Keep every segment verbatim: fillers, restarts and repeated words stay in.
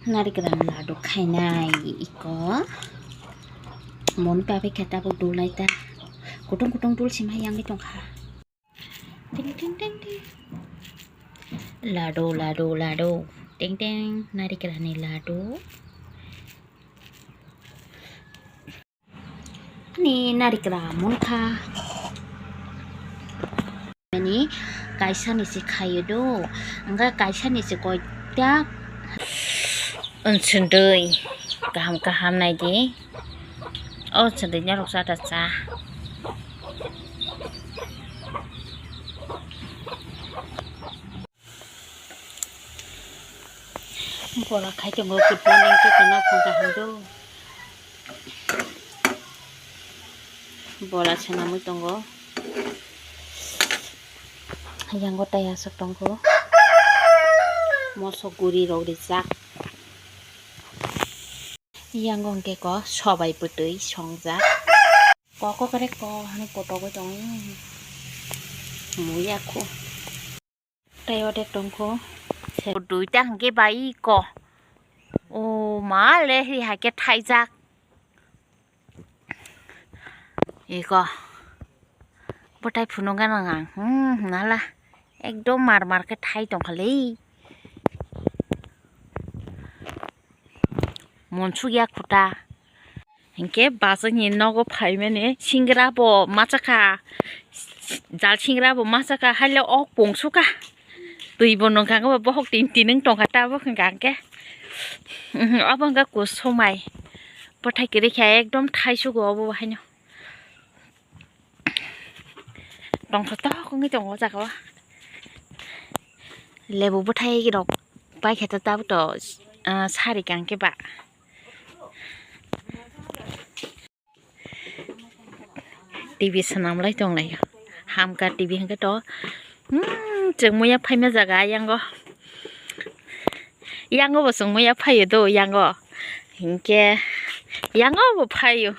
Narikra ladu khainai iko. Moni papi khe tabuk dulai ta. Kutung kutung dul sima yang di tongkha. Ting ting ting ting. Ladu, ladu, ladu. Ting ting, narikra ni ladu. Ani narikra munkha. Ani kaisa ni se khayo do. Angka kaisa ni se koita. Unsundui. Kaham kaham nai di. O sundui norok sa ta cha. Bola khai tongo, good morning, khe kana phone kaham do. Bola swnamwi tongo. Yango tai aswk tongo. Moso guri rok rijak. Yango hwnkhe ko sobai bwtwi songjak. Koko kare ko hano kotogwi tongo. Muya kho. Tei odek tongkho. Duita hwnkhe bai ko. O ma le ri hai khe thaijak. Iko. Bwtai phunukgana ang. Hmm, nala. Ekdom mar mar khe thai tongkha le. Monsuk ya khuta. Hinkhe bachakni nogo phaimani singra bo machakha, jal singra bo machakha, haile ok pungsukha. Twi bo nungkha, bohok tin tin wng tongkha, tabuk hwnkha hinkhe. Obo hwnkha kusumai. Bwthai kwrwi khe ekdom thaisu go obo haino. Tongthok tok wngwi tongo o jaga o. Lebu bwthai rok paikhe ta tabuk to, ah, sari kang khe ba. T V swnam lai tong lai. Hamkar T V hwnkhe to, hmm, chwng muya phaima jaga yango. Yango bo chwng muya phaio do yango. Hinkhe yango bo phaio.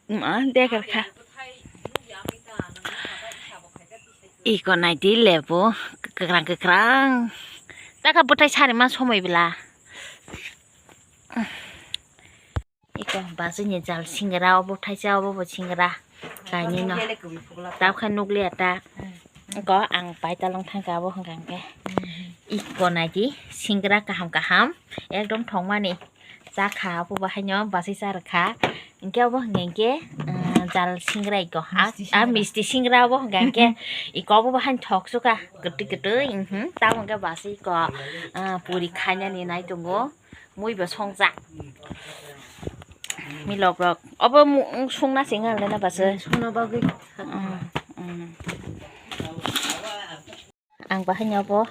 Ma, dekar kha. Iko naidi lebu kwkrang kwkrang. Taka bwtai sari ma somoi bwla. Iko bachini jal singra obo thaisa obo bo singra. Kainwi no. Tabkha nukliya ta. Iko ang paitalong thangkha abo hwnkha hwnkhe. Iko naidi singra kaham kaham ekdom thongmani. Chakha obo bo haino bachai cha rwkha. Hinkhe obo hwnkha hinkhe, ah, jal singra iko. Ah, misti singra. Ah, misti singra obo hwnkha hinkhe iko obo bo haino thok sukha. Kwtwi kwtwi, mhm. Tamo hinkhe bachai iko, ah, puri khainani nai tongo. Mui bo songjak. Milok rok. Obo mu-, songna singha le na bachai. Songna bagwi. Mm, mm. Ang bahai no bo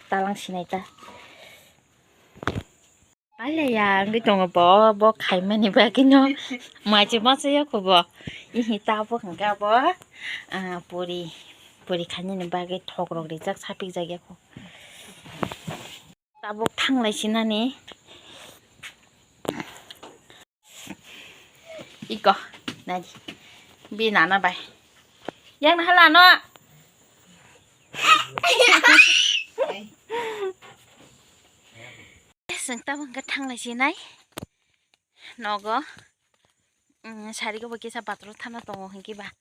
talang sinai ta. Pailaya wngwi tongo bo, bo khaimani bagwi no maichwma se yakho bo. Ihi tabuk hwnkha bo, ah, puri, puri khainani bagwi thok rok rijak sapik jak yakho. Tabuk thanglai sinani. Iko, nai. Bi nana bai. Yang na hala no. Seng tamo hwnkhe thanglai sinai. Nogo. Mm, sari ko bo kisa bathroom thana tongo hwnkhe ba.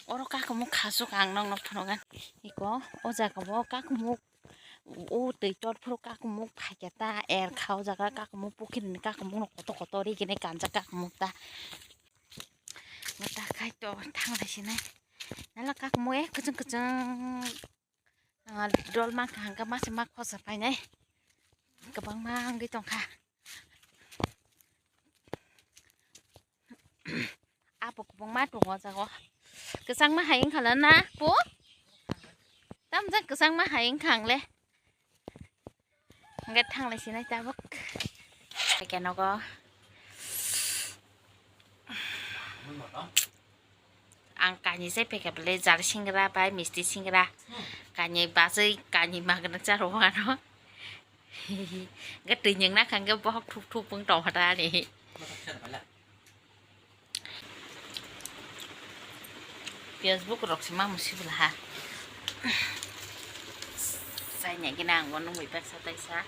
Oro kakumuk khasuk ang nokno phunukgani. Iko o jaga o kakumuk o twi tot phuru kakumuk phaikhe ta er kha o jaga kakumuk pukhiri ni kakumuk no kotor kotor ri kene kanjak kakumuk ta. Mata khai to thanglai sinai. Nala kakumuk e kwchwng kwchwng. Ah, dol mankha hwnkhe masa ma khosa painai. Kwbangma wngwi tongkha. Abo kwbangma tongo o jaga o. Kwchangma hai wngkha na, na, po? Tamjak kwchangma hai wngkha ang le. Hwnkhe thanglai sinai tabuk. Eke nogo. Ang kani se pekha bele jar singra bai misti singra. Kani bachai kani magna charo ano. Ga twi nyeng na khang ga bohok thup thup wng tong hata ani. Piyaj bukurok se ma musibla ha. Chai nai gina ang bo nungwi baksa taisa.